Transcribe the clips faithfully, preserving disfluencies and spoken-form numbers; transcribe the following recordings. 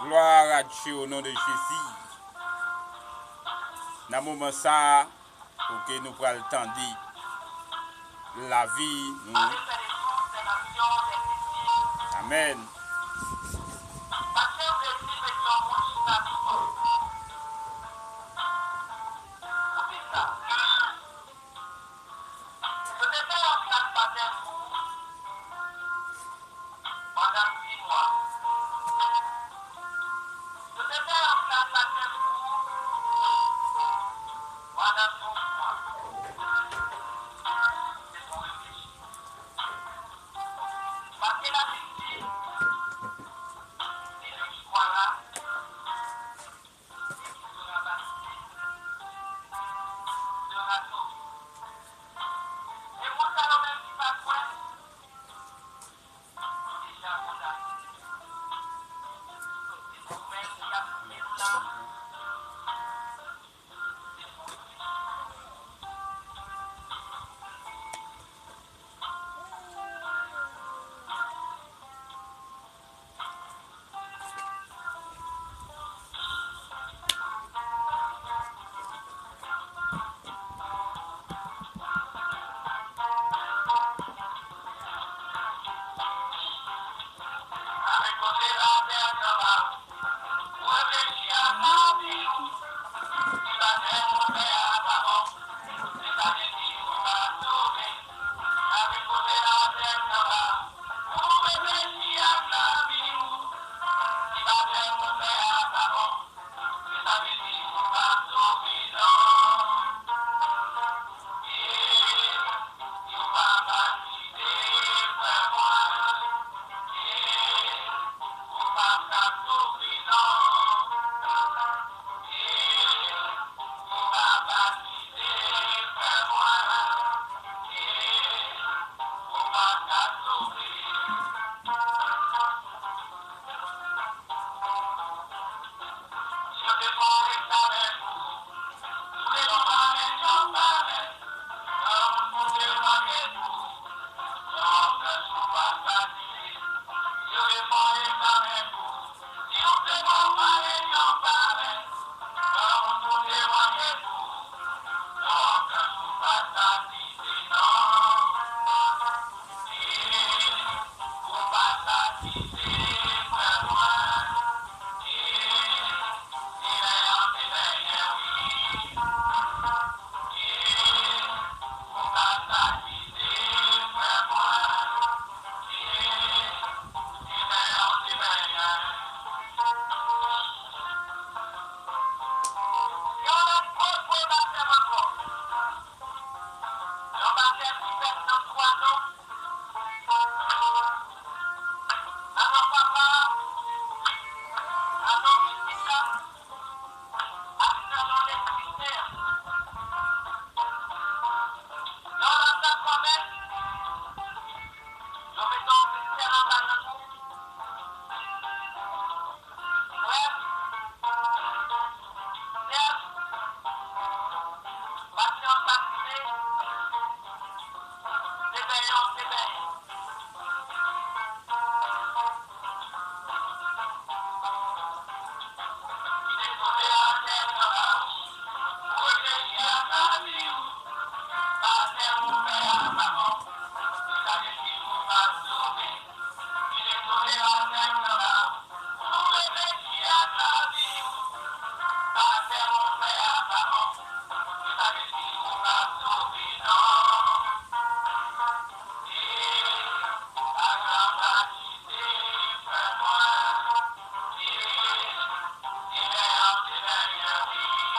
Gloire à Dieu au nom de Jésus. Nan moman sa a, pou ke nou pral tande lavi nou. Amèn. Yo te fè yon flag batèm pou ou pandan sis mwa. Yo te fè yon flag batèm pou ou pandan douz mwa. Se pou reflechi. Paske Labib di, se li ki kwa la,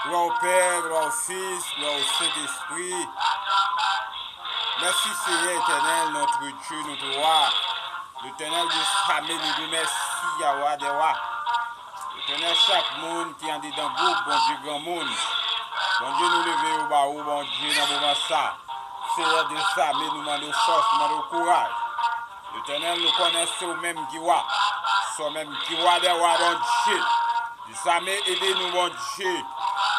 Glwa o Pè, glwa o Fis, glwa o Sentespri. Mèsi, Seyè Etènèl, notre Dieu, notre Roi. Letènèl Dye zame, nou di w mèsi, a Wa dè wa. Letènèl, chak moun ki andedan gwoup, Bondye granmoun. Bondye, nou leve yo ba ou, Bondye, nan moman sa. Seyè Dye zame, nou mande w fòs, nou mande w kouraj. Letènèl, nou konnen se ou menm ki wa. Se ou menm ki wa dè wa, Bondye. Dye zame, ede nou, Bondye.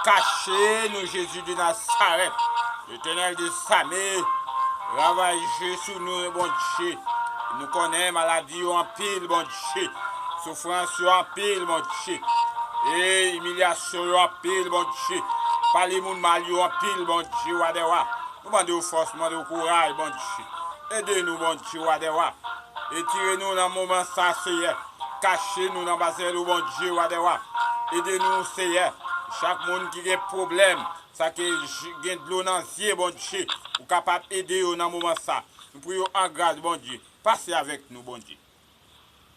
Kache nou, Jezi de Nazarèt. Letènèl, Dye zame, ravaje sou nou, Bondye. Nou konnen maladi yo anpil, Bondye. Soufrans yo anpil, Bondye. E imilyasyon yo anpil, Bondye. Pale moun mal yo anpil, Bondye, wa dè wa. Nou mande w fòs, nou mande w kouraj, Bondye. Ede nou, Bondye, wa dè wa. Retire nou nan moman sa, Seyè. Kache nou nan ba zèl ou, Bondye, wa dè wa. Ede nou, Seyè. Chak moun ki gen pwoblèm, sa ki j- gen dlo nan zye, Bondye, ou kapab ede yo nan moman sa. Nou priye w an gras, Bondye. Pase avèk nou, Bondye.